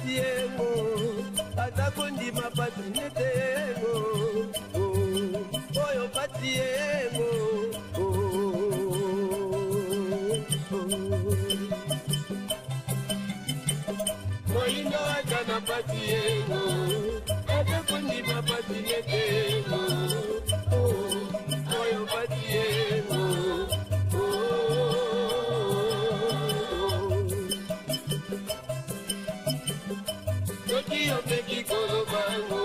pasi yengo aza kondima pasi nete yengo oyo pasi yengo. Moyindo aza na pasi yengo aza kondima pasi nete yengo oyo pasi yengo. Soki omeki kolobango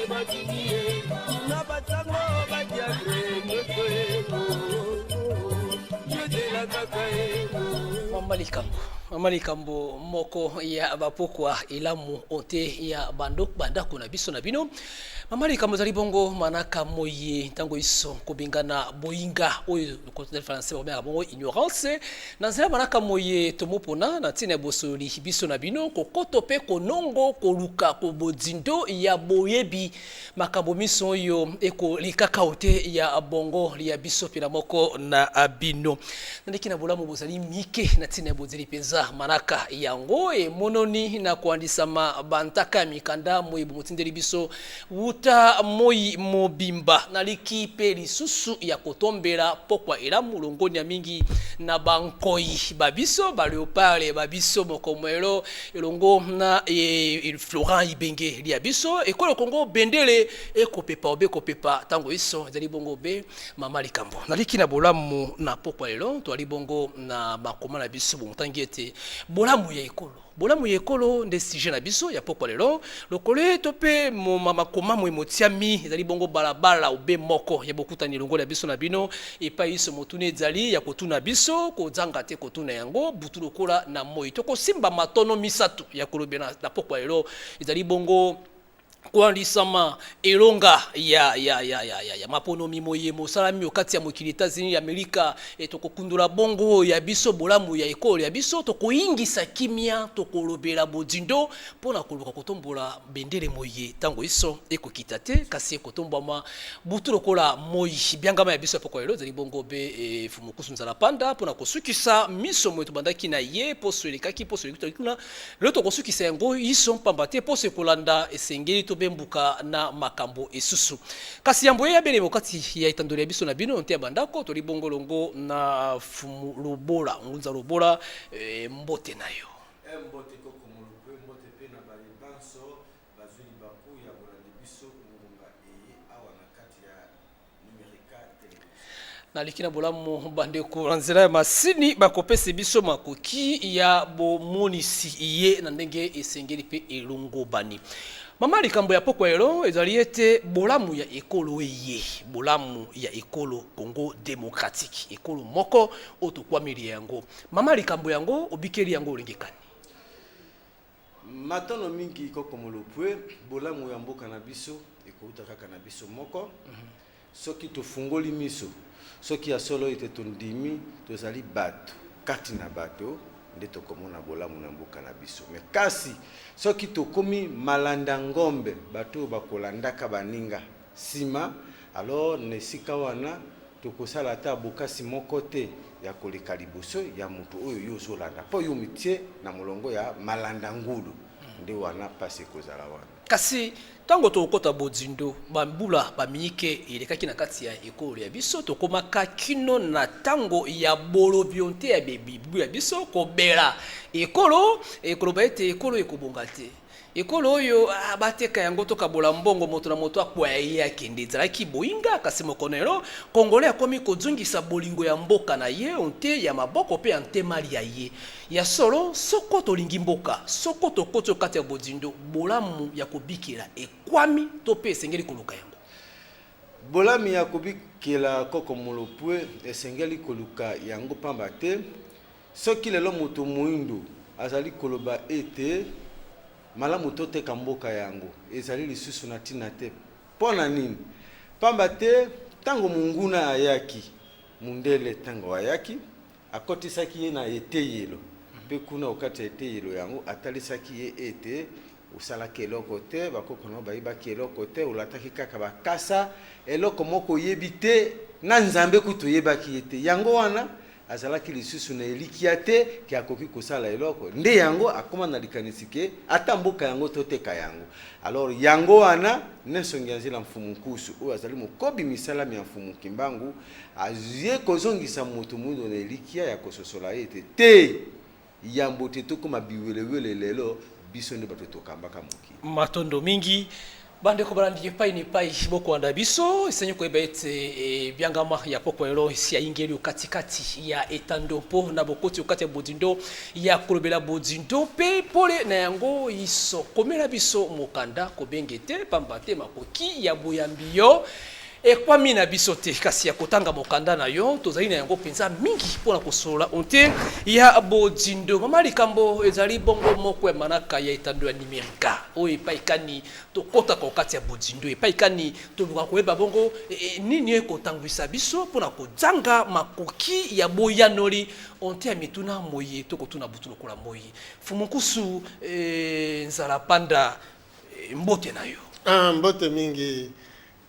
ebatini ye na basango badiagre nyonso yengo yozela kaka yengo. Mama likambo, mama likambo moko ya bapokwa elamu ote ya bando bandako na biso na bino. Mama likambo ezali bongo manaka moye ntango iso kobengana boyinga oyo na français bakobengaka bongo ignorance na nzela manaka moye tomopona na ntina ya bosololi biso na bino kokoto mpe konongo koluka kobozindo ya boyebi makambo miso oyo ekolekaka ote ya bongo ya biso mpe na moko na bino. Nandeki na bolamu bozali mike na ntina ya bozeli mpenza manaka yango emononi na koandisama bantaka ya mikanda moye bomotindeli biso wuta moi mobimba. Naliki mpe lisusu ya kotombela pokwa elamu longonya mingi na bankoi ba biso ba leopard ba biso moko moelo elongo na Florent Ibenge lia biso ekolo Congo bendele ekopepa obe kopepa tango iso ezali bongo be mama likambo. Naliki na bolamu na pokwa lelo toali bongo na makoma na biso bomotangi ete bolamu ya ekolo. Bolamu ya ekolo nde sujet na biso ya pokwa lelo. Lokole to pe makoma moye motiami ezali bongo balabala obe moko ya bokutani elongo na biso na bino epai iso motuna ezali ya kotuna biso kozanga te kotuna yango butu lokola na moi. Tokosimba matono misato ya kolobela na pokwa lelo ezali bongo koandisama elonga ya, ya, ya, ya, ya, ya maponomi moye mosalami okati ya mokili Etats-Unis ya Amerika. E tokokundola bongo ya biso bolamu ya ekolo ya biso, tokoyingisa kimia, tokolobela bozindo mpona koluka kotombola bendele moye ntango iso ekokita te kasi ekotombwama butu lokola moi. Biangama ya biso ya pokwa lelo ezali bongo be Fumukusu Nzala Panda mpona kosukisa miso moye tobandaki na ye poso elekaki poso elekaki kuna. Lelo tokosukisa yango iso mpamba te poso ekolanda esengeli tobembuka na makambo esusu. Kasi yambo ye abelemi okati ya etandoli ya biso na bino nte ya bandako toli bongo longo na Fumu Lobola Ngunza Lobola, mbote na yo. Mbote koko Molopwe, mbote pe na baye banso bazwi libaku ya bolandi biso ngonga eye awa na kati ya Numerica Television. Naliki na bolamu bandeko na nzela ya masini bakopesa biso makoki ya bomonisi ye na ndenge esengeli mpe elongobani. Mama likambo ya pokwa lelo ezali ete bolamu ya ekolo eye, bolamu ya ekolo Congo démocratique, ekolo moko oyo tokwameli yango. Mama likambo yango obikeli yango olenge kani? Matono mingi koko Molopwe, bolamu ya mboka na biso ekouta kaka na biso moko. Soki tofungoli miso, soki ya solo ete tondimi tozali bato kati na bato, nde tokomona bolamu na mboka na biso. Mais kasi soki tokomi malanda ngombe, bato oyo bakolandaka baninga sima, alors na esika wana tokosala ata bokasi moko te ya koleka liboso ya moto oyo yo ozolanda, mpo yo omitie na molongo ya malanda ngulu, nde wana pasi ekozala wana. Kasi tango tokokota bozindo, bambula bamiyike elekaki na kati ya ekolo ya biso, tokomaka kino na tango ya bolobio nte ya bibu ya biso kobela ekolo, ekoloba ete ekolo ekobonga te. Ekolo oyo bateka yango tokabola mbongo moto na moto akwaya ye akende. Ezalaki boyinga, kasi mokolo lelo Congolais akomi kozongisa bolingo ya mboka na ye nte ya maboko mpe ya ntema lia ye. Ya solo, soko tolingi mboka, soko tokoti o kati ya bozindo, bolamu ya kobikela ekwami to mpe esengeli koluka yango. Bolamu ya kobikela koko Mulopwe esengeli koluka yango pamba te soki lelo moto moindo azali koloba ete malamu toteka mboka yango ezali lisusu na tina te. Mpo na nini? Pamba te tango monguna ayaki, mundele tango ayaki, akotisaki ye na eteyelo, mpe kuna okati ya eteyelo yango atalisaki ye ete osalaki eloko te, bakoko na yo bayibaki eloko te, olataki kaka bakasa, eloko moko oyebi te, na Nzambe kutu oyebaki ye te. Yango wana. Azalaki lisusu na elikya te ke akoki kosala eloko. Nde yango akoma na likanisi ke ata mboka yango toteka yango. Alors yango wana ne Nsongi ya Nzila Mfumu Nkusu oyo azali mokobi misala mya Mfumu Kimbangu aye kozongisa moto moindo na elikya ya kososola ete te yambo te tokoma biwelewele lelo biso nde bato tokambaka mokili. Matondo mingi bandeko balandi epai na epai bokolanda biso. Esengi koyeba ete ebiangama ya pokwa lelo esi ayingeli katikati ya etando mpo na bokoti okati ya bodindo ya kolobela bodindo mpe pole na yango iso. Komela biso mokanda, kobenge te, pamba te makoki ya boyambi yo ekwami na biso te, kasi ya kotanga mokanda na yo tozali na yango mpenza mingi mpona kosolola onte ya bodindo. Mama likambo ezali bongo moko ya manaka ya etando ya nimerika oyo epai kani tokɔtaka okati ya bodindo, epai kani toluka koyeba bongo nini ekotangwisa biso mpona kozanga makoki ya boyanoli onte ya mituna moye tokotuna butu lokola moi. Mfumu Nkusu Nzala Panda, mbote na yo. Ah, mbote mingi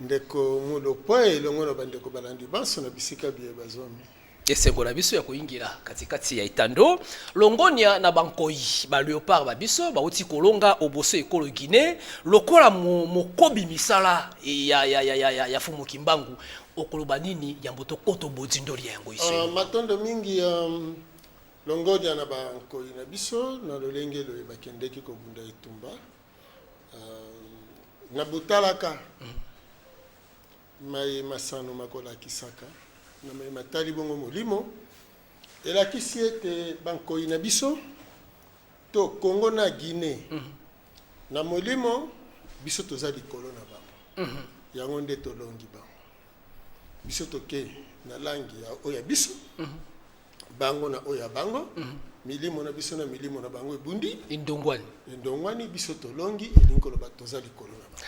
ndeko Mulopwe elongo na bandeko balandi banso na bisika biye bazomi. Esengo na biso ya koyingela katikati ya etando. Longonia na bankoi baleopard babiso bauti kolonga oboso ekolo Guinée. Lokola mokobi misala ya Fumu Kimbangu, okoloba nini yambo tokoto bodindoli ya yango iso? Matondo mingi. Longonia na bankoi na biso na lolenge loye bakendeki kobunda etumba. Na botalaka maye masano makolakisaka na maye matali bongo molimo, elakisi ete bankoi na biso to Congo na Guinée na molimo biso toza likolo na bango. Yango nde tolongi bango. Biso toke na langi ya oyo ya biso, bango na oyo ya bango. Milimo na biso na milimo na bango ebundi. Endongwani. Endongwani, biso tolongi, elingi koloba toza likolo na bango.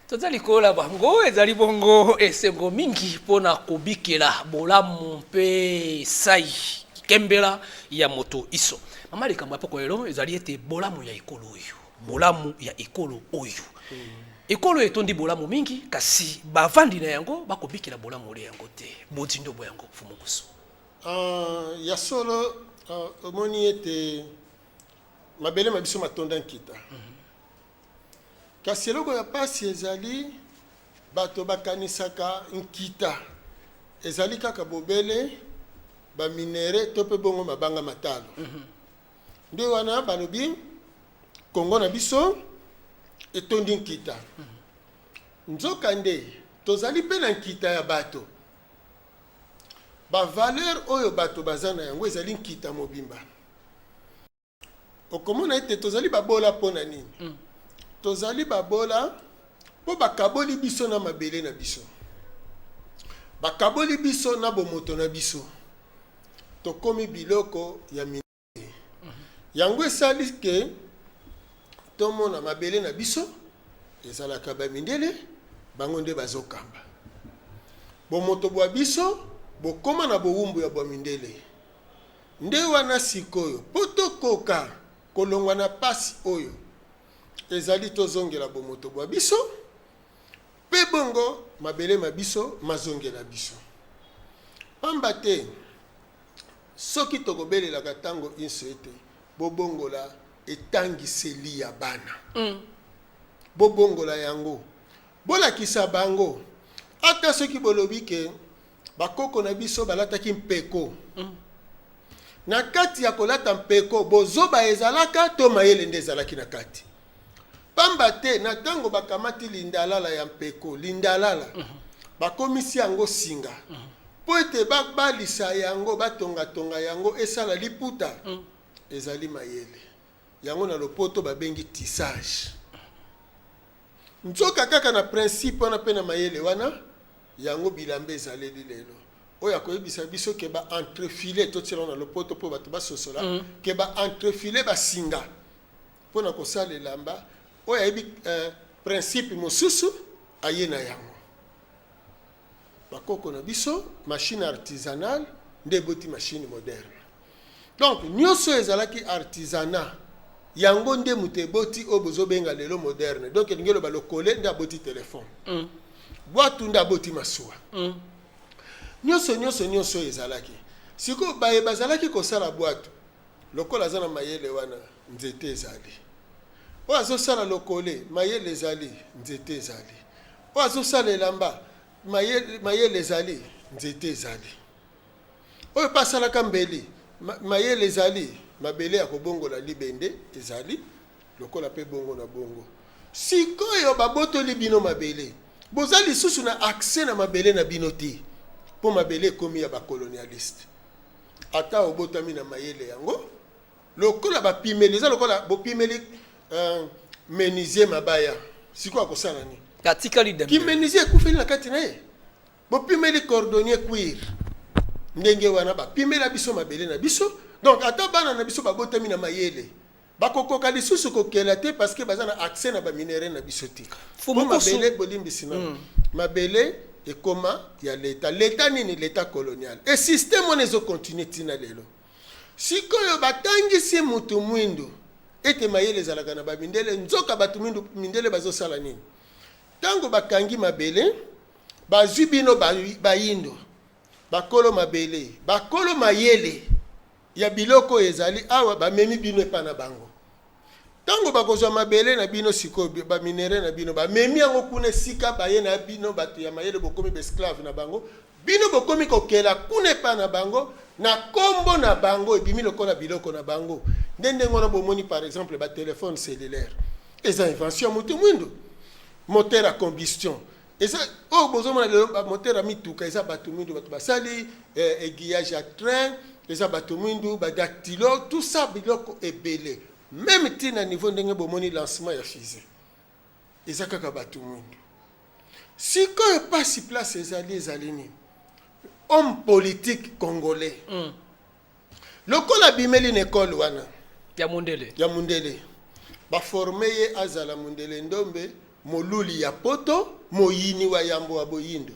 Toza likolo na bango. Ezali bongo esengo mingi mpona kobikela bolamu mpe sai kembela ya moto iso. Mama likambo ya poko lelo ezali ete bolamu ya ekolo oyo, bolamu ya ekolo oyo, ekolo etondi bolamu mingi, kasi bavandi na yango bakobikela bolamu ole yango te. Bodindo bo yango, Mfumu Nkusu? Ya solo, omoni ete mabele ma biso matonda nkita, kasi eloko ya pasi ezali bato bakanisaka nkita ezali kaka bobele baminerais to mpe bongo mabanga matalo. Nde wana balobi Kongo na biso etondi nkita. Nzoka nde tozali mpe na nkita ya bato. Bavaleur oyo bato baza na yango ezali nkita mobimba. Okomona ete tozali babola mpo na nini? Tozali babola mpo bakaboli biso na mabele na biso, bakaboli biso na bomoto na biso, tokomi biloko ya minene. Yango esali ke tomona mabele na biso ezalaka bamindele, bango nde bazokamba. Bomoto bwa biso bokóma na bowumbu ya bwa mindele. Nde wana sikoyo mpo tokoka kolongwa na pasi oyo ezali, tozongela bomoto bwa biso mpe bongo mabele ma biso mazongela biso. Pamba te soki tokobelelaka ntango inso ete bobongola etangiseli ya bana, bobongola yango, bolakisa bango, ata soki bolobi ke bakoko na biso balataki mpeko, na kati ya kolata mpeko bozoba ezalaka to mayele nde ezalaki na kati? Pamba te na ntango bakamati lindalala ya mpeko, lindalala, bakomisi yango singa mpo ete babalisa yango, batongatonga yango esala liputa, ezali mayele. Yango na lopoto babengi tissage. Nzoka kaka na principe wana mpe na mayele wana yango bilamba ezaleli lelo. Oyo akoyebisa biso ke ba entrefiler, totiela na lopoto mpo bato basosola, ke ba entrefiler basinga mpona kosala elamba, oyo ayebi principe mosusu aye na yango. Bakoko na biso, machine artisanale nde eboti machine moderne. Donc nyonso oyo ezalaki artisanat, yango nde moto eboti oyo bozobenga lelo moderne. Donc elingi eloba lokole nde aboti telefone, bwatu nde aboti masuwa, nyonso nyonso nyonso oyo ezalaki. Sikoyo baye bazalaki kosala bwato, lokola aza na mayele wana, nzete ezali. Oyo azosala lokole, mayele ezali, nzete ezali. Oyo azosala elamba, mayele ezali, nzete ezali. Oyo mpe asalaka mbeli, mayele ezali, mabele ya kobongola libende ezali, lokola mpe bongo na bongo. Sikoyo babotoli bino mabele, boza lisusu na accès na mabele na bino te, mpo mabele ekomi ya bacolonialiste. Ata obotami na mayele yango, lokola bapimeli, eza lokola bopimeli menuisier mabaya, sikoyo akosala nini? Atikali ki menuisier ekufeli na kati na ye. Bopimeli cordonnier cuir, ndenge wana bapimela biso mabele na biso. Donc ata bana na biso babotami na mayele, bakokoka lisusu kokela te, parce que baza na accès na baminerais na biso te. Po mabele, bolimbisi na mabele ekoma ya leta. Leta nini? Leta colonial. E système wana ezocontinue ntina lelo. Sikoyo batangisi mutu mwindu ete mayele ezalaka na bamindele, nzoka bato mwindu, mindele bazosala nini? Ntango bakangi mabele, bazwi bino bayindo, bakolo mabele, bakolo mayele ya biloko oyo ezali awa, bamemi bino epa na bango. Ntango bakozwa mabele na bino, sikoyo baminerais na bino bamemi yango kuna esika baye na bino bato ya mayele, bokomi baesclave na bango. Bino bokomi kokela kuna epa na bango na kombo na bango, ebimi lokola biloko na bango. Nde ndenge wana bomoni, par exemple, batelefone cellulaire eza invention ya moto mwindu, moteur ya combustion eza oyo bozomona lelo, bamoteur ya mituka eza bato mwindu bato basali, aiguillage ya train eza bato mwindu, badactylo, tout ça, biloko ebele, même ntina niveau ndenge bomoni lancement ya fusée eza kaka bato mwindu. Sikoyo pasi place ezali nini? Homme politique congolais, lokola abimeli na ekole wana ya mondele, ya mondele, baforme ye azala mondele ndombe, moluli ya poto, moyini wa yambo wa boyindo.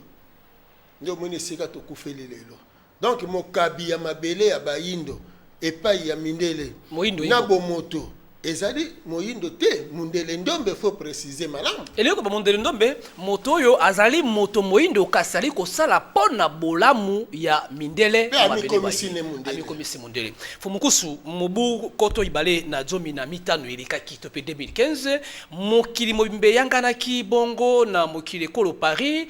Nde omoni esika tokufeli lelo. Donc mokabi ya mabele ya bayindo epai ya mindele Moyindo na yibo. Bomoto ezali moyindo te, mundele ndombe, faut préciser malamu. Eloko bamondele ndombe, moto oyo azali moto moyindo kasi ali kosala mpo na bolamu ya mindele. Mpe na mabele amikomisi baye. ne mondele. Amikomisi mondele. Fumukusu, mobu 2015 elekaki to mpe 2015, mokili mobimba eyanganaki bongo na mokili ekolo Paris,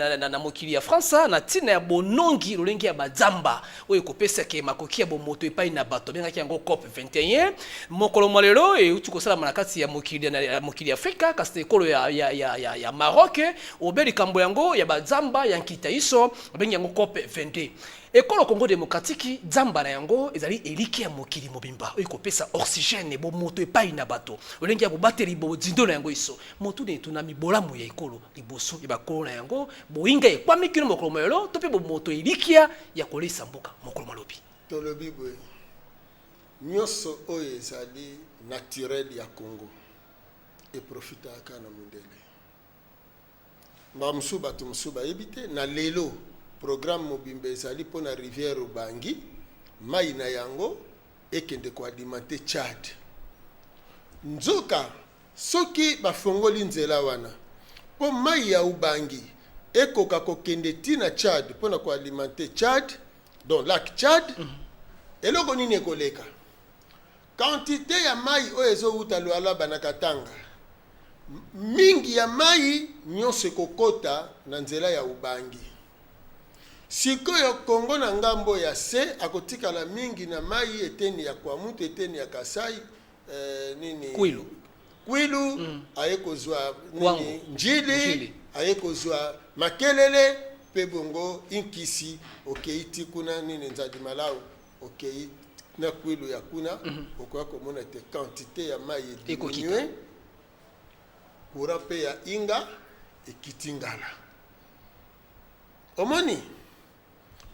na mokili ya Fransa, na ntina ya bonongi lolenge ya bazamba oyo ekopesaka makoki ya bomoto epai na bato, abengaki yango COP 21. Mokolo mwa lelo euti kosalama na kati ya mokili ya Afrika, kasi na ekolo ya Maroc, obe likambo yango ya bazamba ya nkita iso, babengi yango COP 22. Ekolo Congo démocratique, nzamba na yango ezali eliki ya mokili mobimba oyo ekopesa oxygène, bomoto epai na bato, lolenge ya bobateli bozindo na yango iso. Motu na etunami, bolamu ya ekolo liboso ya bakolo na yango, boyinga ekwami kino mokolo moyolo to mpe bomoto elikia ya kolesa mboka mokolo malobi? Tolobi boye, nyonso oyo ezali naturel ya Congo eprofitaka na mondele. Bamosusu, bato mosusu bayebi te. Na lelo programme mobimba ezali mpona rivière Ubangi, mai na yango ekende koalimenter Tchad. Nzoka soki bafongoli nzela wana mpo mai ya Ubangi ekoka kokende ntina Tchad mpona koalimenter Tchad, donc lac Tchad, eloko nini ekoleka? Quantité ya mai oyo ezowuta Lualaba na Katanga, mingi ya mai nyonso ekokota na nzela ya Ubangi. Sikoyo Kongo na ngambo ya se akotikala mingi na mai, eteni ya Kwamutu, eteni ya Kasai, nini? Kwilu. Kwilu. Aye kozwa Kwango. nini? Njili. Njili. Aye kozwa Makelele mpe bongo Inkisi, okei ti kuna nini, Nzadi Malau, okei na Kwilu ya kuna, okoya komona te quantité ya mai Ekokita. ediminue, courant mpe ya Inga ekiti ngala. Omoni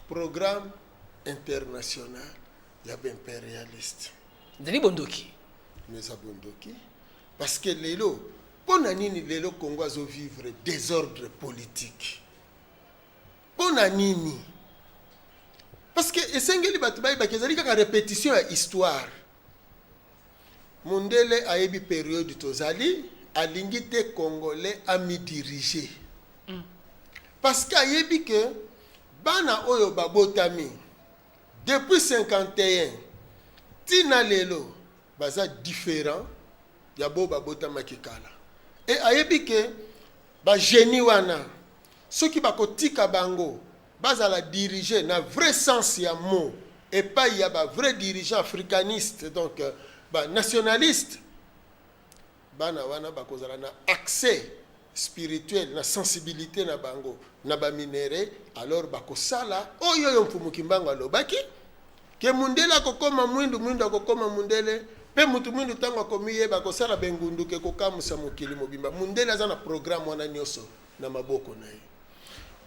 programme international ya baimpérialiste. Ezali bondoki. Mais eza bondoki, parce que lelo, mpo na nini lelo Congo azovivre désordre politique? Mpo na nini? Parce que esengeli bato bayebaki, ezali kaka répétition ya histoire. Mondele ayebi période tozali, alingi te Congolais amidirige, parce que ayebi ke bana oyo babotami Depuis 51 tina lelo baza différent ya bo babotamaki kala. E ayebi ke bagenie wana, soki bakotika bango bazala dirige na vrai sens ya mot epai ya bavrai dirigeant africaniste, donc banationaliste, bana wana bakozala na accès spirituel na sensibilité na bango na baminerais. Alors bakosala oyo oyo Mfumu Kimbangu alobaki ke mundele akokoma mwindu, mwindu akokoma mundele, mpe mutu mwindu ntango akomi ye bakosala bengundu ke kokamusa mokili mobimba. Mundele aza na programme wana nyonso na maboko na ye.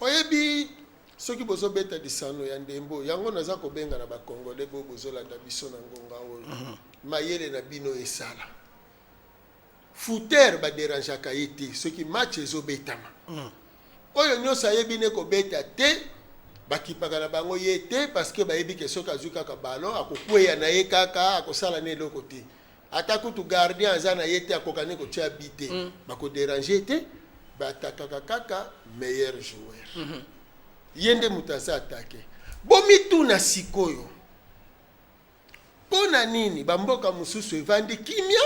Oyebi, soki bozobeta lisano ya ndembo yango, naza kobenga na Bakongole boyo bozolanda biso na ngonga oyo, mayele na bino esala. Footeur baderangeaka ye te soki match ezobetama. Oyo nyonso ayebi ne kobeta te, bakipaka na bango ye te, parce que bayebi ke soki azwi kaka ballon, akokweya na ye kaka, akosala ne eloko te. Ata kutu gardien aza na ye te, akoka ne kotia but te, bakoderange te. Batakaka kaka meilleur joueur, ye nde moto aza attaque. Bomituna sikoyo, mpo na nini bamboka mosusu evandi kimia,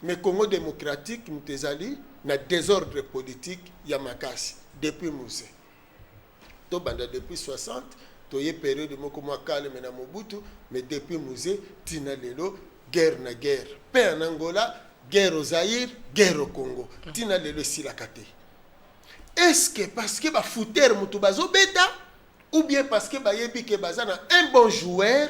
mais Congo démocratique moto ezali na désordre politique ya makasi depuis Mzee? Tobanda depuis 60, toye période moko mwa calme na Mobutu, mais depuis Mzee tina lelo, guerre na guerre. Mpe en Angola, guerre au Zaïre, guerre au Congo, tina lelo esilaka te. Est ce que parce que bafooteur moto bazobeta, ou bien parce que bayebi ke baza na un bon joueur?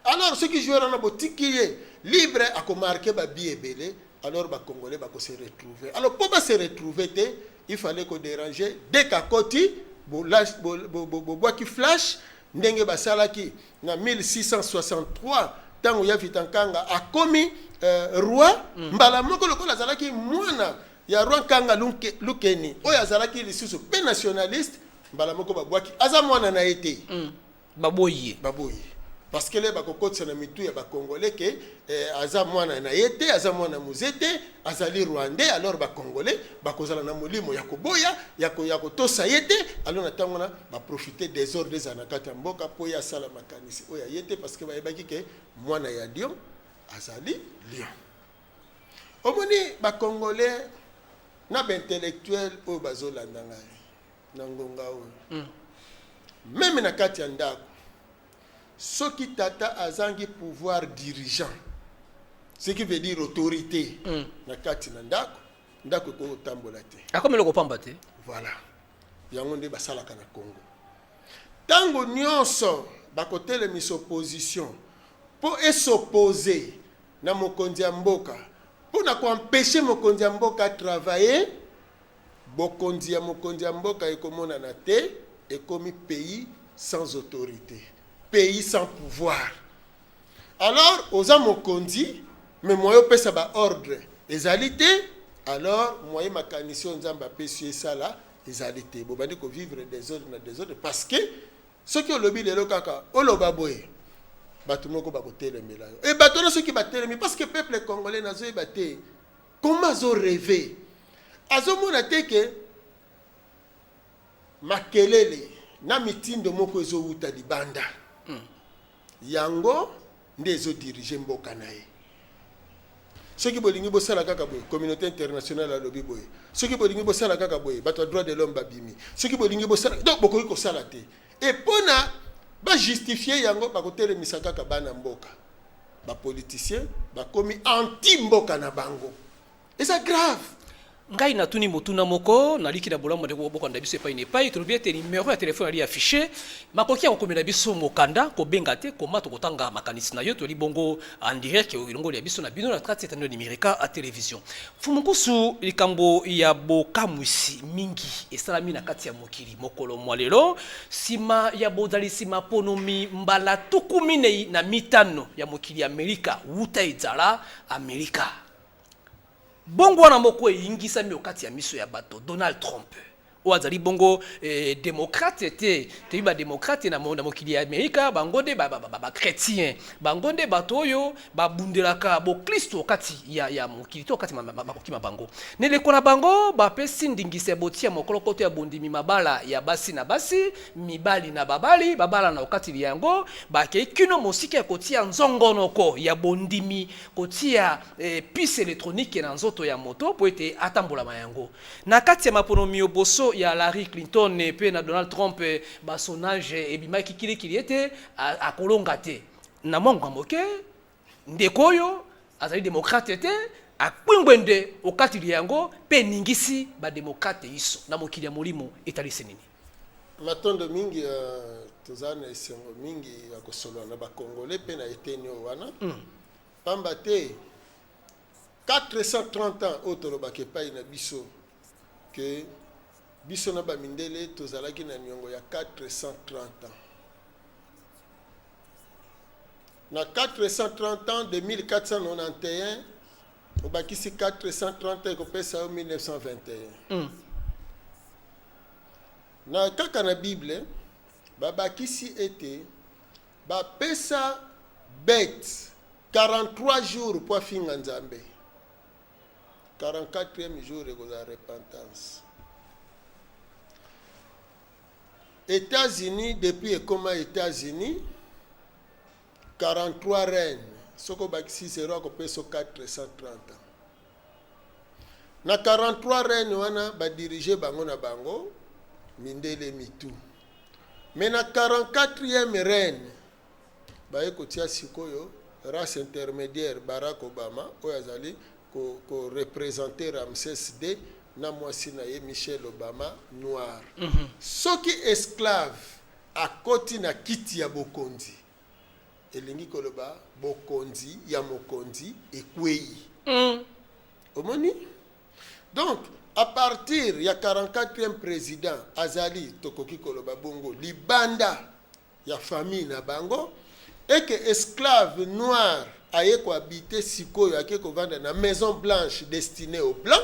Alors soki joueur wana botiki ye libre, akomarquer babuts ebele. Alors Bacongolais bakose retrouver. Alors mpo base retrouver te, il fallait kodéranger. Dès kakoti, bobwaki flash ndenge basalaki na 1663, ntango ya Vita Nkanga akomi roi. Mbala moko, lokola azalaki mwana ya roi Nkanga Lukeni oyo azalaki lisusu mpe nationaliste, mbala moko babwaki, aza mwana na ye te. Baboyi ye. Baboyi parce que le bakokotisa na mitu ya Bacongolais ke aza mwana na ye te, aza mwana Mzee te, azali Rwandais. Alors Bacongolais bakozala na molimo ya koboya, ya kotosa ye te. Alors na ntango wana baprofite, désordre ezala na kati ya mboka mpo ye asala makanisi oyo aye te, parce que bayebaki ke mwana ya lion azali lion. Omoni, Bacongolais na baintellectuel oyo bazolanda ngai na ngonga oyo, même na kati ya ndako, soki tata azangi pouvoir dirigeant, ce qui veut dire autorité na kati na ndako, ndako ekoki kotambola te. Akomi eloko pamba te. Voilà, yango nde basalaka na Congo. Ntango nyonso bakotelemisa opposition mpo es'opposer na mokonzi ya mboka, mpo na koempêcher mokonzi ya mboka atravailler, bokonzi ya mokonzi ya mboka ekomonana te. Ekomi pays sans autorité, pays sans pouvoir. Alors oza mokonzi, mais moyen opesa baordre ezali te. Alors moyen makanisi oyo Nzambe apesi yo esala ezali te. Bobandi kovivre désordre na désordre, parce que soki olobi lelo kaka, oloba boye, bato moko bakotelemela yo. E bato wana soki batelemi, parce que peuple congolais, nazoyeba te comment azorêver, azomona te ke makelele na mitindo moko ezowuta libanda, yango nde ezodirige mboka na ye. Soki bolingi bosala kaka boye, communauté internationale alobi boye. Soki bolingi bosala kaka boye, bato ya droit de l'homme babimi. Soki bolingi bosala, donc bokoki kosala te. E mpona bajustifie yango, bakotelemisa kaka bana mboka. Bapoliticien bakomi anti mboka na bango, eza grave. Ngai natuni motuna moko, naliki na bolamu ndeko bokanda biso epai na epai. Tolobi ete numero ya telefone ali affiché, makoki ya kokomela biso mokanda, kobenga te, koma, tokotanga makanisi na yo. Toli bongo en direct elongoli ya biso na bino na kati etando numérique ya télévision. Mfumu Nkusu, likambo ya bokamwisi mingi esalami na kati ya mokili mokolo mwa lelo, nsima ya bozalisi maponomi mbala 45 ya mokili ya Amerika wuta ezala Amerika. Bongo wana moko eyingisami okati ya miso ya bato, Donald Trump. Oyo azali bongo démocrate te. Toyebi badémocrate na mokili ya Amerika, bango nde bachrétien, bango nde bato oyo babundelaka boklisto kati ya mokili to kati makokima bango. Na eleko na bango, bapesi ndingisa ya botia mokolokoto ya bondimi mabala ya basi na basi, mibali na babali babala na okati yango. Bakei kino mosika ya kotia nzongonoko ya bondimi, kotia puce électronique na nzoto ya moto po ete atambolama yango. Na kati ya maponomi yoboso ya Hillary Clinton mpe na Donald Trump, basondages ebimaki kilikili ete akolonga te. Na mwa ngonga moke, ndeko oyo azali démocrate te akwingwende okatili yango mpe eningisi badémocrate iso na mokili ya molimo. Etalisi nini? Matondo mingi. Toza na esengo mingi ya kosolola na Bakongole mpe na eteni oyo wana, pamba te 430 ans oyo tolobaka epai na biso ke biso na bamindele tozalaki na niongo ya 430 ans. Na 430 ans, de 1491 obakisi 430, ekopesa yo 1921. Na kaka na Bible, babakisi ete bapesa bête 43 jours mpo afinga Nzambe. 44e jour ekozala repentance. États-Unis, depuis ekoma États-Unis, 43 reine. Soki obakisi 0, akopesa 430 ans. Na 43 reine wana, badirige bango na bango mindele mitu. Mais na 44e reine, baye kotia sikoyo race intermédiaire, Barack Obama, oyo azali koreprésente ko Ramsès D na mwasi na ye Michelle Obama, noir. Soki esclave akoti na kiti ya bokonzi, elingi koloba bokonzi ya mokonzi ekwei. Omoni, donc à partir ya 44e président azali, tokoki koloba bongo, libanda ya famille na bango, eke esclave noir aye kohabite sikoyo, ake kovanda na Maison Blanche destinée au blanc,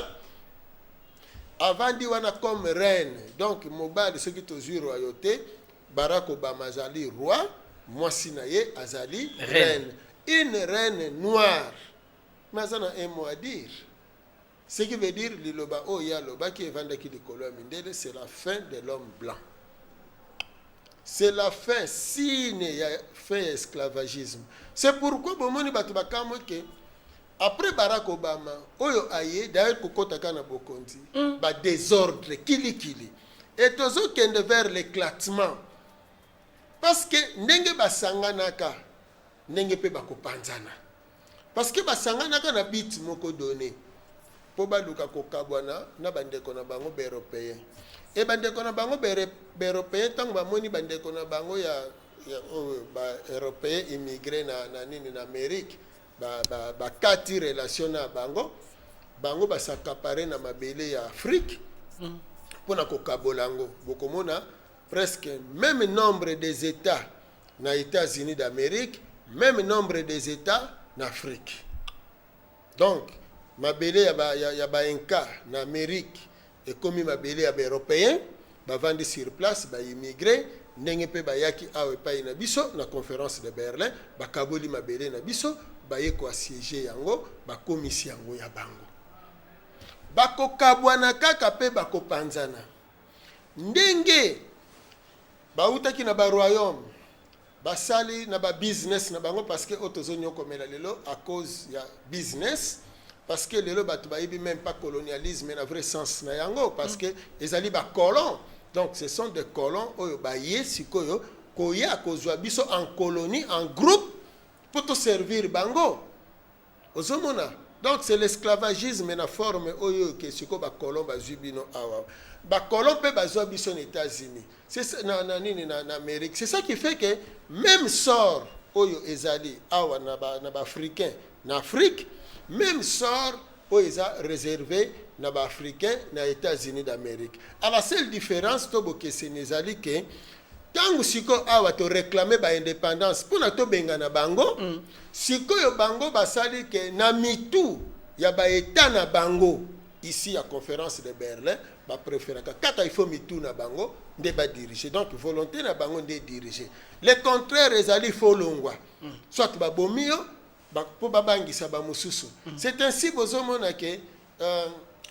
avandi wana comme reine. Donc mobali, soki tozwi royauté, Barack Obama azali roi, mwasi na ye azali reine, une reine noire. Mais aza na un mot à dire, ce qui veut dire liloba oyo ye alobaki evandaki likolo ya mindele. C'est la fin de l'homme blanc, c'est la fin, signe ya fin ya esclavagisme. C'est pourquoi bomoni bato bakamwe ke après Barack Obama oyo aye d'ailleurs kokɔta kaka na bokonzi, badésordre kilikili e tozokende vers l'éclatement, parce que ndenge basanganaka, ndenge mpe bakopanzana, parce que basanganaka na but moko donné mpo baluka kokabwana na bandeko na bango baeuropéen. E bandeko na bango baeuropéen, ntango bamoni bandeko na bango ya oyo baeuropéen immigré na nini, na Amérique, bakati ba, ba relation na bango. Bango bas'accaparer na mabele ya Afrique mpona kokabola yango. Bokomona presque même nombre des États na États-Unis d'Amérique, même nombre des États na Afrique. Donc mabele ya bainca ba, ya na Amérique ekomi mabele ya baeuropéen. Bavandi sur place, baimmigré, ndenge mpe bayaki awa epai na biso na Conférence de Berlin, bakaboli mabele na biso, baye koassiéger yango, bakomisi yango ya bango. Bakokabwana kaka mpe bakopanzana ndenge bautaki na baroyaume, basali na babusiness na bango, parce que oyo tozonyokomela lelo à cause ya business, parce que lelo bato bayebi même pas colonialisme na vrai sens na yango, parce que ezali bacolon. Donc ce sont des colons oyo baye sikoyo koya kozwa biso en colonie, en groupe, mpo toservir bango. Ozomona, donc c'est l'esclavagisme na forme oyo ke sikoyo bacolon bazwi bino awa, bacolon mpe bazwa biso na États-Unis, na nini, na Amérique. C'est ça qui fait que même sort oyo ezali awa na baafricain ba na Afrique, même sort oyo eza réservé na baafricain na États-Unis d'Amérique, à la seule différence to bokeseni ezali ke ntango sikoyo awa toréclame baindépendance mpona tobengana bango, sikoyo bango basali ke na mitu ya baétat na bango. Ici ya Conférence de Berlin, ba preferaka kaka il faut mitu na bango nde ba diriger. Donc volonté na bango nde diriger. Le contraire ezali faut longwa. Soit babomi yo mpo babangisa bamosusu. C'est ainsi bozomona ke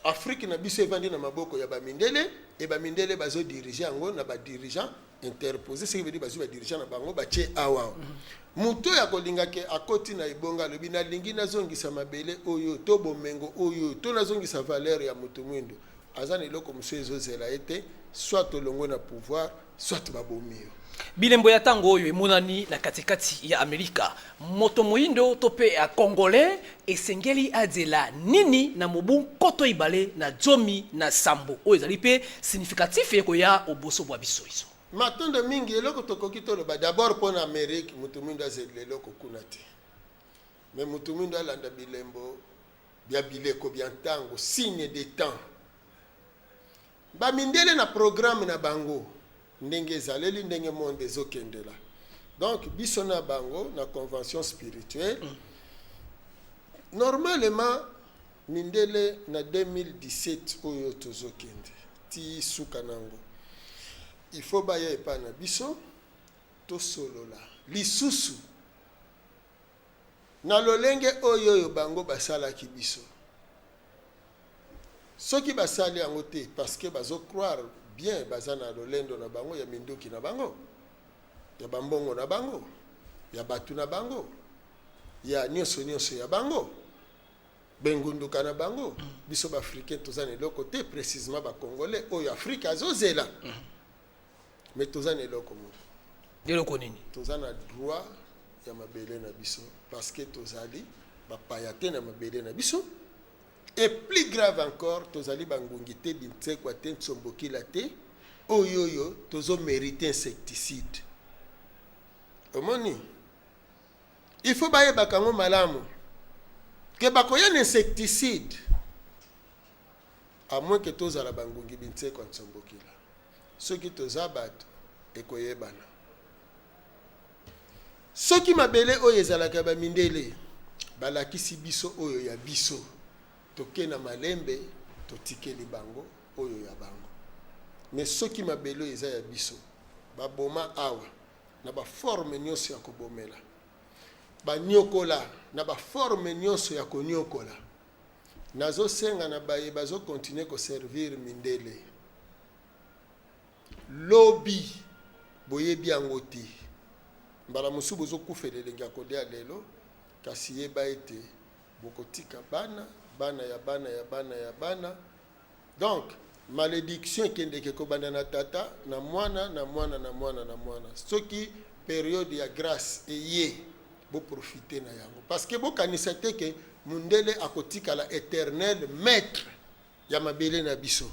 Afrique na biso evandi na maboko ya bamindele e bamindele bazodirige yango na badirigeant interposé, ce qui veut dire bazwi badirigeant na bango batie awa. Moto oyo akolinga ke akoti na ebonga, alobi nalingi nazongisa mabele oyo to bomengo oyo to nazongisa valeur ya moto mwindo, aza na eloko mosusu ezozela ye te, soit olongwe na pouvoir, soit babomi yo. Bilembo ya ntango oyo emonani na katikati ya Amerika, moto moyindo to mpe ya Congolais esengeli azela nini na mobu 2017 oyo ezali mpe significatif ekoya oboso bwa biso iso? Matondo mingi. Eloko tokoki toloba d'abord mpo na Amérique, moto mwindo azelela eloko kuna te, mais moto mwindo alanda bilembo bya bileko bya ntango, signe de temps. Bamindele na programme na bango ndenge ezaleli, ndenge monde ezokendela, donc biso na bango na convention spirituelle, normalement mindele na 2017 oyo tozokende ti suka nango, il faut baya epai na biso, tosolola lisusu na lolenge oyo oyo bango basalaki biso. Soki basali yango te, parce que bazocroire bien baza na lolendo na bango ya minduki na bango, ya bambongo na bango, ya bato na bango, ya nyonso nyonso ya bango, bengunduka na bango. Biso baafricain toza na eloko te, précisement bacongolais oyo Afrique azozela. Mais toza na eloko moko. Eloko nini? Toza na droit ya mabele na biso, parce que tozali bapaya te na mabele na biso. Et plus grave encore, tozali bangungi te, bintsekwa te, nsombokila te oyo oyo tozomérite insecticide. Omoni, il faut bayebaka yango malamu ke bakoya na insecticide, à moins ke tozala bangungi, bintsekwa, nsombokila. Soki toza bato, ekoyebana. Soki mabele oyo ezalaka ya bamindele balakisi biso oyo ya biso, toke na malembe, totikeli bango oyo ya bango. Mais soki mabele oyo eza ya biso, baboma awa na baforme nyonso ya kobomela, banyokola na baforme nyonso ya konyokola, nazosenga na baye bazokontinue koservir mindele, lobi boyebi yango te. Mbala mosusu bozokufela elengi ya kolia lelo, kasi yeba ete bokotika bana, bana ya bana ya bana ya bana. Donc malédiction ekendeke kobanda na tata na mwana na mwana na mwana na mwana. Soki période ya grâce eye, boprofite na yango, parce que bokanisa te ke mundele akotikala éternel maître ya mabele na biso.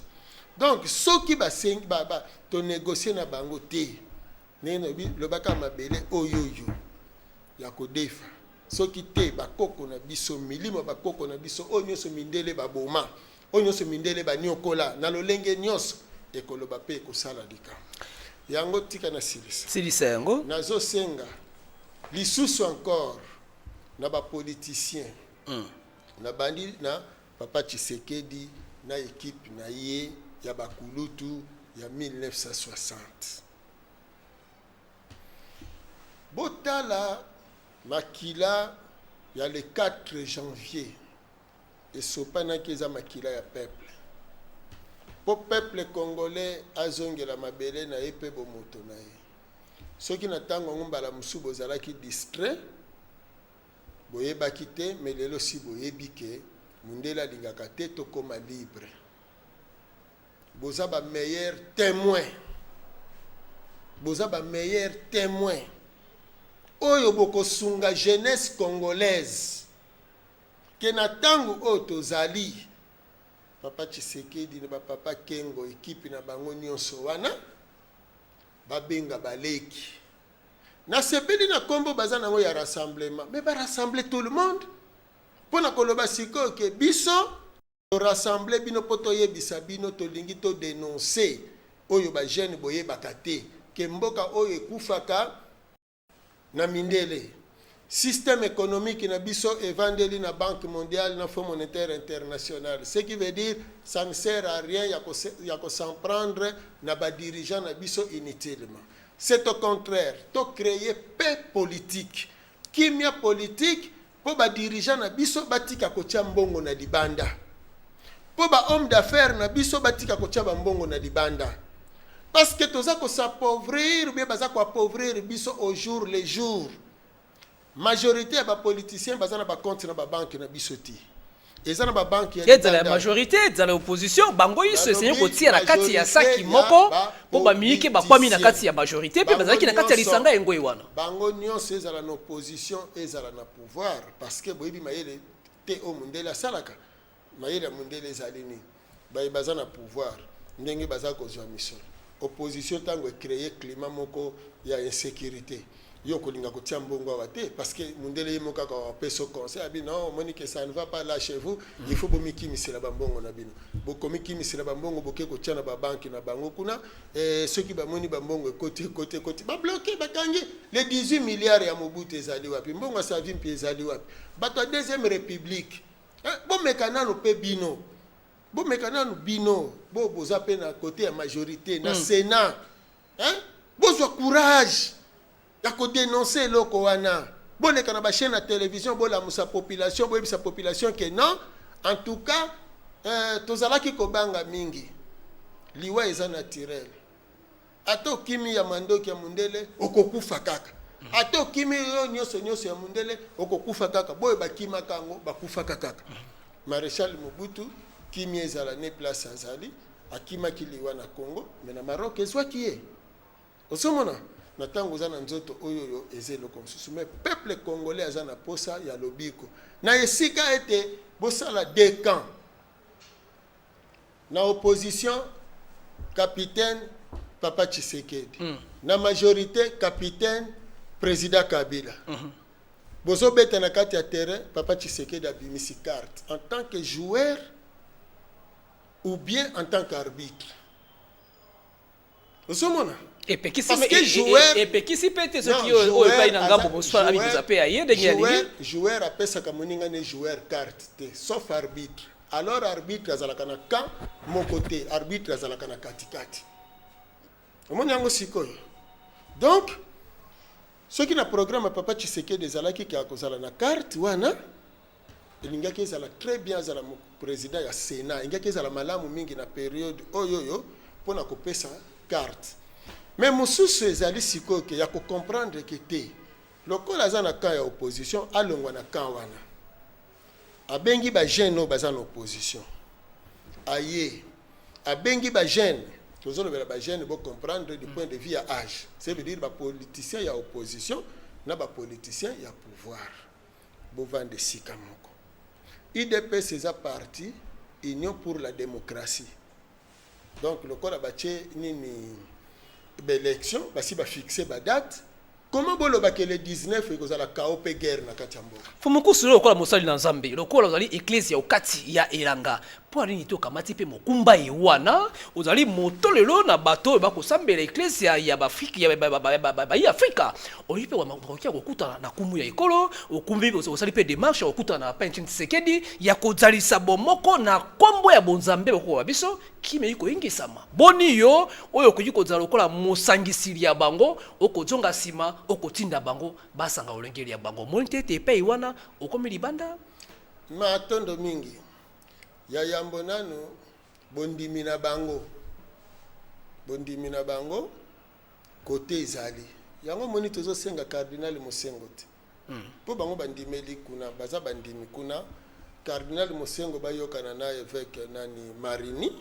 Donc soki basengi ba, tonégocie na bango te, ndenge nalobi, lobaka mabele oyo oyo ya kodefa. Soki te, bakoko na biso, milimo bakoko na biso oyo nyonso mindele baboma, oyo nyonso mindele baniokola na lolenge nyonso, ekoloba mpe ekosala likambo yango. Tika na silisa. Silisa yango. Nazosenga lisusu encore na bapoliticien, nabandi na papa Tshisekedi na ekipe na ye ya bakulutu ya 1960. Botala makila ya le 4 janvier esopanaki, eza makila ya peuple, mpo peuple congolais azongela mabele na ye mpe bomoto na ye. Soki na ntango yango mbala mosusu bozalaki distrait, boyebaki te, mais lelo si boyebi ke mundele alingaka te tokóma libre. Boza bameilleur témoin, boza bameilleur témoin oyo bokosunga jeunesse congolaise ke na ntango oyo tozali, papa Tshisekedi na bapapa Kengo, ekipe na bango nyonso wana, babenga baleki. Nasepeli na nkombo baza nango ya rassemblement, mais barassemble tout le monde mpo na koloba sikoyo ke biso torassemble bino mpo toyebisa bino, tolingi todénonce oyo bajeune boyebaka te ke mboka oyo ekufaka na mindele. Système économique na biso evandeli na Banque mondiale, na Fonds monétaire international. Ce qui veut dire, ça ne sert à rien ya ko s'en prendre na ba dirigeants na biso inutilement. C'est au contraire, to créer paix politique, kimia politique, mpo ba dirigeants na biso batika kotia mbongo na libanda, mpo ba homme d'affaires na biso batika kotia bambongo na libanda, parce que toza kos'appauvrir ou bien baza koappauvrir biso au jour le jour. Majorité ya bapoliticien baza na bacompte na babanke na biso te, eza na babanke ya Ezala ya libanda. majorité, ezala ya opposition, bango nyonso esengi Nalobi kotia na kati ya saki majorité moko ya mpo bamiyike bakwami na kati ya majorité mpe Bango bazalaki na kati ya lisanga engoi wana. Bango nyonso, ezala na opposition, ezala na pouvoir, parce que boyebi mayele te oyo mondele asalaka. Mayele ya mondele ezali nini? Baye baza na pouvoir, ndenge baza kozwa misolo, opposition ntango ecréer climat moko ya insécurité, yo kolinga kotia mbongo awa te, parce que mondele ye moko kaka apesa conseil abi: "Non, omoni que ça ne va pas là chez vous, il faut bomikimisela bambongo na bino." Bokomikimisela bambongo, boke kotia na babanke na bango kuna. Soki bamoni bambongo ekoti, ekoti, ekoti, babloquer, bakangi. Les 18 milliards ya Mobutu ezali wapi? Mbongo ya Savimbi ezali wapi? Bato ya deuxième république, bomeka nano mpe bino, bomeka nano bino bo boza mpe na côté ya majorité na Sénat, hein? Bozwa courage ya kodénoncer eloko wana. Boleka na bachaîne ya télévision, bolamusa population, boyebisa population que non, en tout cas, tozalaki kobanga mingi. Liwa eza naturel. Ata okimi ya mandoki ya mondele, okokufa kaka. Ata okimi oyo nyonso nyonso ya mondele, okokufa kaka. Boyo bakimaka yango, bakufaka kaka. Maréchal Mobutu, kimi ezala ne place azali, akimaki liwa na Congo, mais na Maroc ezwaki ye. Ozomona na ntango oza na nzoto oyo, oyo eza eloko mosusu. Mais peuple congolais aza na posa ya lobiko na esika ete bosala deux camps: na opposition, capitaine papa Tshisekedi, na majorité, capitaine président Kabila. Bozobeta na kati ya terrain, papa Tshisekedi abimisi carte en tant que joueur ou bien en tant qu'arbitre. Ozomona? Epekisi Parce que joueur epekisi mpe te soki oyo epai na ngambo mosusu abimisa mpe ya ye ndenge alingi. Joueur apesaka moninga ne joueur carte te, sauf arbitre. Alors arbitre azalaka na camp moko te, arbitre azalaka na katikati. Omoni yango sikoyo? Donc soki na programme ya papa Tshisekedi ezalaki ke akozala na carte wana, elingaki ezala très bien. Azala président ya Sénat, elingaki ezala malamu mingi na période oyo oyo mpona kopesa carte. Mais mosusu ezali sikoyo ke ya kocomprendre ke te, lokola aza na camp ya opposition, alongwa na camp wana, abengi bajeune oyo baza na opposition, aye abengi bajeune. Tozolobela bajeune, bocomprendre du point de vue ya âge, ça veut dire bapoliticien ya opposition na bapoliticien ya pouvoir bovanda esika moko. UDPS eza parti Union pour la démocratie. Donc lokola batie nini, baélection, basi bafixe badate, comment bolobaka le 19 ekozala kao mpe guerre na kati ya mboka? Fumukusu, lokola mosali na Nzambe, lokola ozali eklezia okati ya elanga, mpo nini te okamati mpe mokumba ye wana? Ozali moto lelo na bato oyo bakosambela eklezia ya baafrike ya bayi Afrika. Oyi mpe bakoki ya kokutana na kumu ya ekolo, okumbi, osali mpe démarche ya kokutana na pa Tshisekedi ya kozalisa bomoko na nkombo ya bonzambe bokokoba biso kimei koyingisama. Boni yo oyo okoki kozala lokola mosangisili ya bango, okozonga nsima, okotinda bango basanga olengeli ya bango? Moni te ete epai wana okomi libanda? Matondo mingi. Ya yambo nanu, bondimi na bango, bondimi na bango kote ezali yango. Moni, tozosenga cardinal Mosengo te, mpo bango bandimeli kuna, baza bandimi kuna. Cardinal Mosengo bayokana na évêque nani, Marini.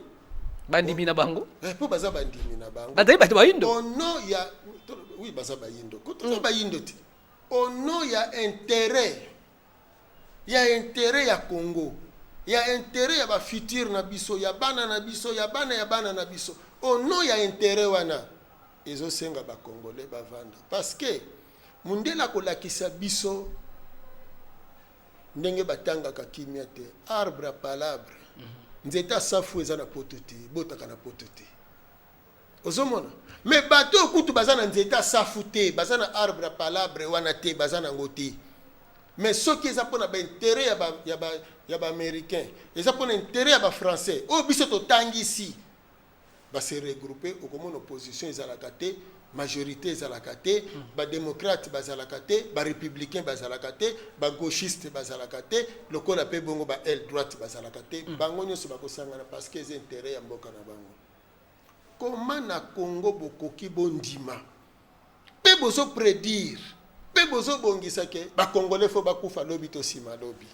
Bandimi na bango? Mpo baza bandimi na bango. Bazali bato bayindo? Au nom ya, oui, baza bayindo ko toza bayindo te. Au nom ya intérêt, ya intérêt ya Congo, ya intérêt ya bafutur na biso, ya bana na biso, ya bana ya bana na biso, au nom ya intérêt wana, ezosenga bacongolais bavanda, parce que mundele akolakisa biso ndenge batangaka kimia te. Arbre à palabre, nzete asafu eza na poto te, ebotaka na poto te. Ozomona? Mais bato oyo kutu baza na nzete asafu te, baza na arbre à palabre wana te, baza nango te. Mais soki eza mpona baintérêt ya baaméricain, eza mpona intérêt ya bafrançais oyo biso totangisi, base regroupe. Okomona opposition ezalaka te, majorité ezalaka te, badémocrate bazalaka te, barépublicain bazalaka te, bagauchiste bazalaka te, lokola mpe bongo ba aile droite bazalaka te. Bango nyonso bakosangana parce que eza intérêt ya mboka na bango. Koma na Congo, bokoki bondima mpe bozoprédire mpe bozobongisa ke bacongolais fo bakufa lobi to nsima lobi.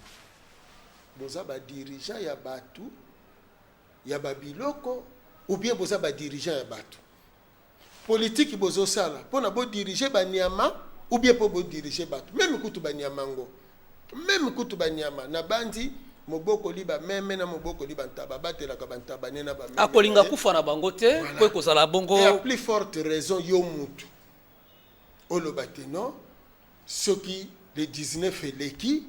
Boza badirigeant ya bato ya babiloko ou bien boza badirigeant ya bato? Politike bozosala mpona bodirige banyama ou bien mpo bodirige bato? Même kutu banyama ngo, même kutu banyama na bandi mobokoli bameme na mobokoli bantaba batelaka bantaba ne na bameme. Akolinga kufa na bango te po ekozala bongo. Et à plus forte raison yo mutu oloba te non, soki le 19 eleki,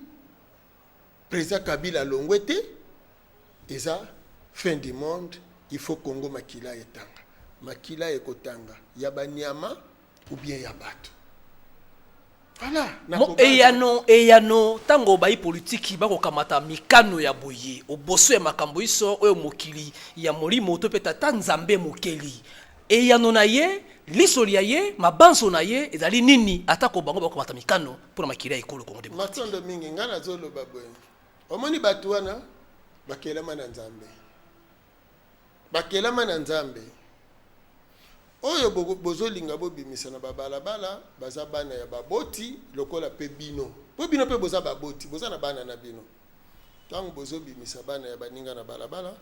président Kabila alongwe te, eza fin du monde. Il faut Congo makila etanga, makila ekotanga ya banyama ou bien ya bato. Voilà. Eyano ntango bayi politiki bakokamata mikano ya boye oboso ya makambo iso oyo mokili ya molimo to mpe tata Nzambe mokeli, eyano na ye, liso lia ye, mabanzo na ye ezali nini, atako bango bakokamata mikano mpona makili ya ekolo Congo démocratique? Matondo mingi. Ngai nazoloba boye: omoni bato wana bakelama na Nzambe, bakelama na Nzambe. Oyo bozolinga bobimisa na babalabala baza bana ya baboti lokola mpe bino, mpo bino mpe boza baboti, boza na bana na bino. Ntango bozobimisa bana ya baninga na balabala,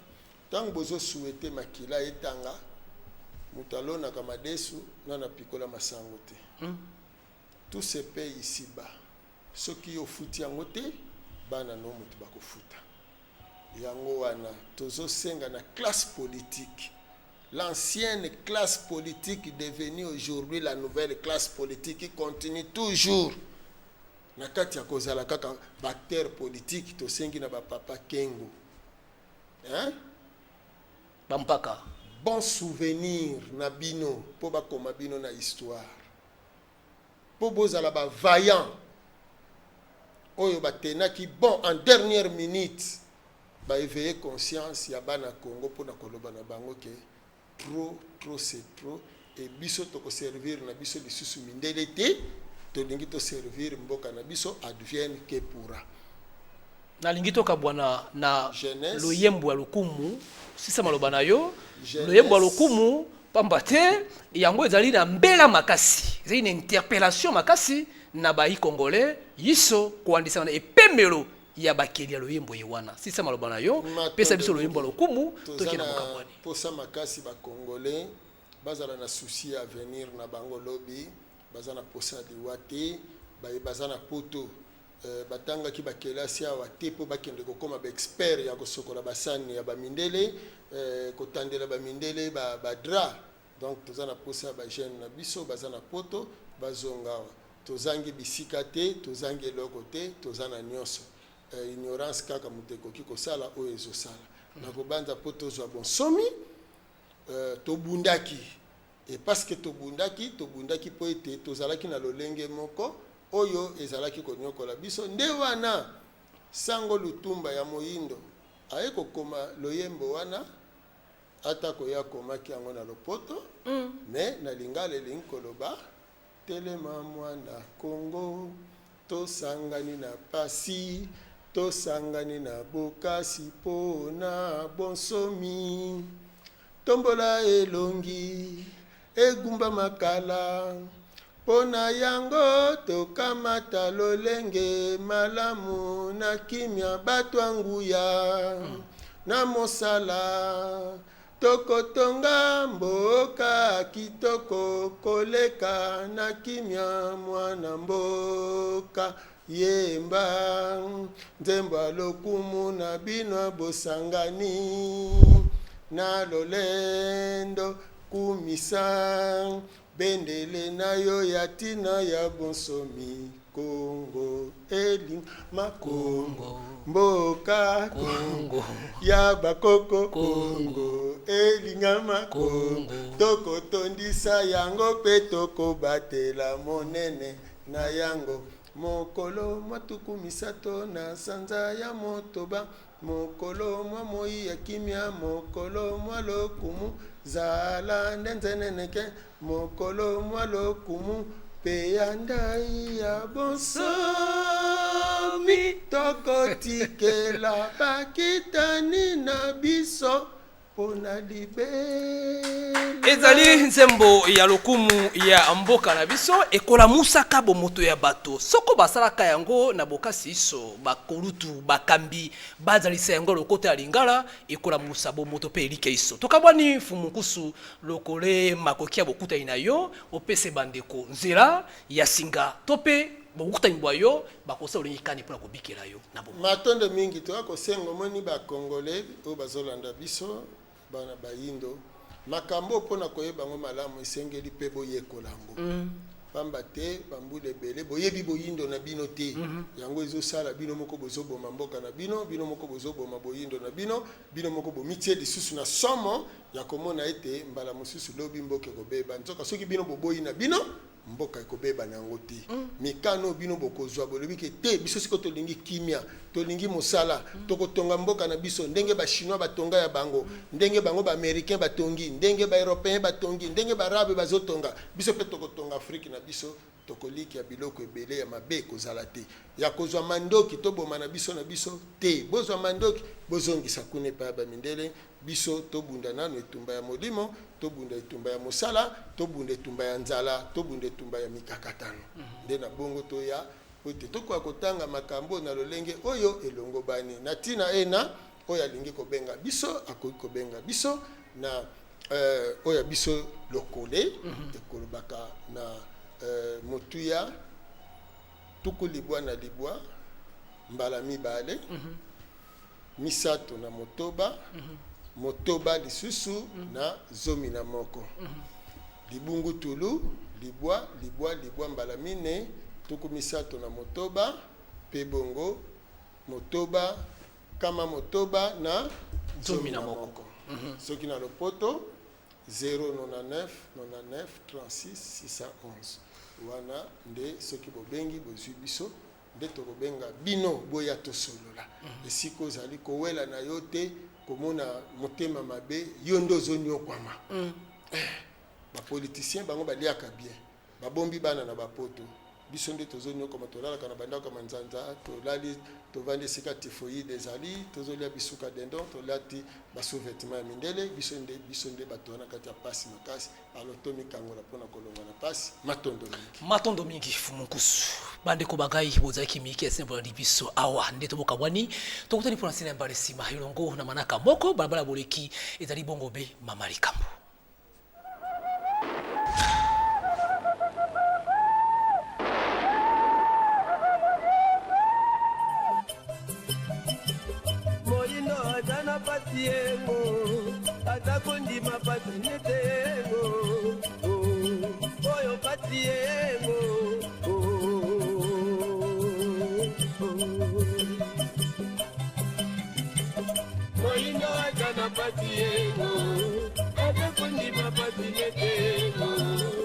ntango bozosouhaiter makila etanga, moto alonaka madesu nano apikola masango te. Tout se paye ici bas. Soki yo ofuti yango te, bana no moto bakofuta yango. Wana tozosenga na classe politique, l'ancienne classe politique devenue aujourd'hui la nouvelle classe politique qui continue toujours na kati ya kozala kaka baacteur politique, tosengi na bapapa Kengo, hein? Bampaka. Bon souvenir na bino mpo bakoma bino na histoire, mpo bozala bavaillant oyo batenaki bon en dernière minute, baéveille conscience ya bana Congo mpona koloba na bango ke trop, trop c'est trop e biso tokoservir na biso lisusu mindele te, tolingi toservir mboka na biso, advienne que pourra. Nalingi tokabwana na Jeunesse. loyembo ya lokumu. Sisa maloba na yo. Jeunesse. Loyembo ya lokumu, pamba te yango ezali na mbela makasi, ezali na interpellation makasi na bayi congolais yiso koandisama na epemelo ya bakeli ya loyembo ye wana. Sisa maloba na yo. Matondo Pesa biso loyembo ya mingi. lokumu. Toza Tokende na mokabwani. posa makasi bacongolais bazala na souci ya avenir na bango lobi. Baza na posa ya liwa te. Baye baza na poto, batangaki bakelasi awa te mpo bakende kokóma baexpert ya kosokola basani ya bamindele, kotandela bamindele badrap. Donc toza na posa ya bajeune na biso baza na poto bazonga awa. Tozangi bisika te, tozangi eloko te, toza na nyonso. Ignorance kaka moto ekoki kosala oyo ezosala. Nakobanza mpo tozwa bonsomi, tobundaki e parce que tobundaki mpo ete tozalaki na lolenge moko oyo ezalaki konyokola biso. Nde wana sango Lutumba ya moyindo aye kokoma loyembo wana, ata koya akomaki yango na lopoto. Mais na lingala elingi koloba: telema mwana Kongo, tosangani na pasi, tosangani na bokasi mpo na bonsomi. Tombola elongi, egumba makala, mpo na yango tokamata lolenge malamu na kimia, bato ya nguya na mosala, tokotonga mboka kitoko koleka na kimia. Mwana mboka, yemba nzembo ya lokumu na bino bosangani na lolendo, kumisa bendele na yo ya ntina ya bonsomi. Kongo elingama, Kongo mboka Kongo ya bakoko, Kongo elingama, Kongo tokotondisa yango mpe tokobatela monene na yango. Mokolo mwa 30 na sanza ya motoba, mokolo mwa moi ya kimia, mokolo mwa lokumu, zala nde nzeneneke, mokolo mwa lokumu, mpe ya ndai ya bonsomi, tokotikela bakitani na biso mpona libela. Ezali nzembo ya lokumu ya mboka na biso, ekolamusaka bomoto ya bato. Soko basalaka yango na bokasi iso, bakolutu bakambi bazalisa yango lokota ya lingala, ekolamusa bomoto mpe elike iso. Tokabwani Mfumu Nkusu, lokole makoki ya bokutani na yo, opese bandeko nzela ya singa to mpe bokutani bwa yo bakosala olingi kani mpona kobikela yo na bomoi. Matondo mingi. Toya kosenga, omoni Bakongole oyo bazolanda biso, bana bayindo, makambo mpona koyeba yango malamu esengeli mpe boyekola yango, pamba te bambula ebele boyebi boyindo na bino te. Yango ezosala bino moko bozoboma mboka na bino, bino moko bozoboma boyindo na bino, bino moko bomitie lisusu na somo ya komona ete mbala mosusu lobi mboka ekobeba. Nzoka soki bino boboyi na bino, mboka ekobeba na yango te. Mikano bino bokozwa, bolobi ke te, biso sikoyo tolingi kimia, tolingi mosala, tokotonga mboka na biso ndenge Bachinois batonga ya bango, ndenge bango Baaméricain batongi, ndenge Baeuropéen batongi, ndenge Baarabe bazotonga, biso mpe tokotonga Afrike na biso. Tokolikia biloko ebele ya mabe ekozala te ya kozwa mandoki toboma na biso na biso te. Bozwa mandoki, bozongisa kuna epai ya bamindele. Biso tobunda nano etumba ya molimo, tobunda etumba ya mosala, tobunda etumba ya nzala, tobunda etumba ya mikakatano. Nde na bongo toya po ete tokoka kotanga makambo na lolenge oyo elongobani na ntina ena. Oyo alingi kobenga biso akoki kobenga biso na oyo ya biso lokole ekolobaka na motuya 99 mbala 2 3 6 6 lisusu na 11 0 9 9 9 mbala 4 36 mpe bongo 6 6 11. Soki na lopoto, 099 99 36 611. Wana nde soki bobengi, bozwi biso, nde tokobenga bino, boya tosolola. Esika ozali kowela na yo te, komona motema mabe, yo nde ozonyokwama. Bapoliticien bango baliaka bien, babombi bana na bapoto, biso nde tozonyokoma, tolalaka na bandako ya manzanza, tolali, tovandi esika typhoïde ezali, tozolia bisuka dindon, tolati basous-vêtement ya mindele. Biso nde bato wana kati ya pasi makasi. Alors tomikangola mpona kolongwa na pasi. Matondo mingi. Matondo mingi, Fumu Nkusu. Bandeko bangai, bozalaki miki ya sembolandi biso awa nde tobokabwani, tokutani mpona nsina ya mbala nsima elongo na manaka moko balabala boleki ezali bongo be mama likambo. Moyindo aza na pasi yengo, aza kondima pasi nete yengo oyo pasi yengo. Moyindo aza na pasi yengo, aza kondima pasi nete yengo.